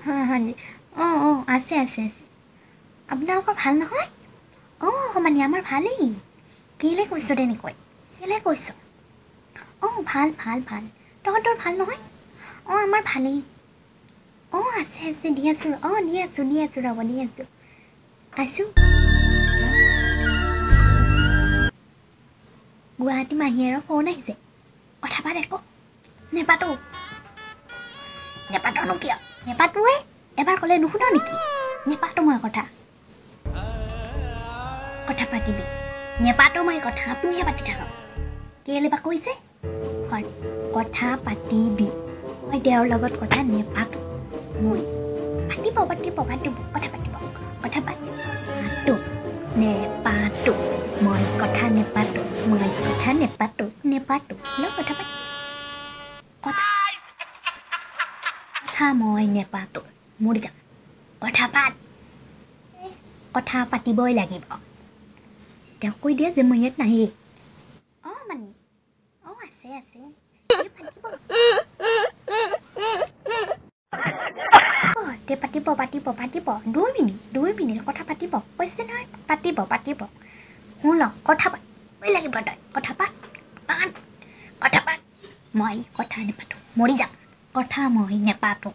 হয় অঁ অঁ আছে আছে আছে। আপোনালোকৰ ভাল নহয়? অঁ সমানী আমাৰ ভালেই। কেলৈ কৈছ তেনেকৈ, কেলৈ কৈছ? অঁ ভাল ভাল ভাল। তহঁতৰ ভাল নহয়? অঁ আমাৰ ভালেই। অঁ আছে আছে, দি আছোঁ। অঁ দি আছোঁ, দি আছোঁ, ৰ'ব দি আছোঁ, আছোঁ। গুৱাহাটী মাহীয়েৰৰ ফোন আহিছে, কথা পাত। একো নেপাতো। নেপাতনো কিয়? নেপাতোৱে এবাৰ ক'লে নুশুন নেকি? নেপাতো মই কথা। কথা পাতিবি। নেপাতো মই কথা, আপুনিহে পাতি থাকক। কেলৈ বা কৈছে? হয়, কথা পাতিবি। মই তেওঁৰ লগত কথা নেপাতো। মই পাতিব পাতিব পাতিব, কথা পাতিব, কথা পাতো। নেপাতো মই কথা, নেপাতো মই কথা, নেপাতো, নেপাতো। হেল্ল', কথা পাত। কথা কথা মই নেপাতো, মৰি যাম। কথা পাত, কথা পাতিবই লাগিব। তেওঁক কৈ দিয়া যে মই ইয়াত নাহেই। অঁ মানে অঁ আছে আছে, পাতিব দে, পাতিব পাতিব পাতিব। 2 মিনিট, 2 মিনিট কথা পাতিব কৈছে নহয়। পাতিব পাতিব। শুনক, কথা পাতিবই লাগিব। তই কথা পাত, পাত, কথা পাত। মই কথা নেপাতো, মৰি যাম। কথা মই নেপাতো।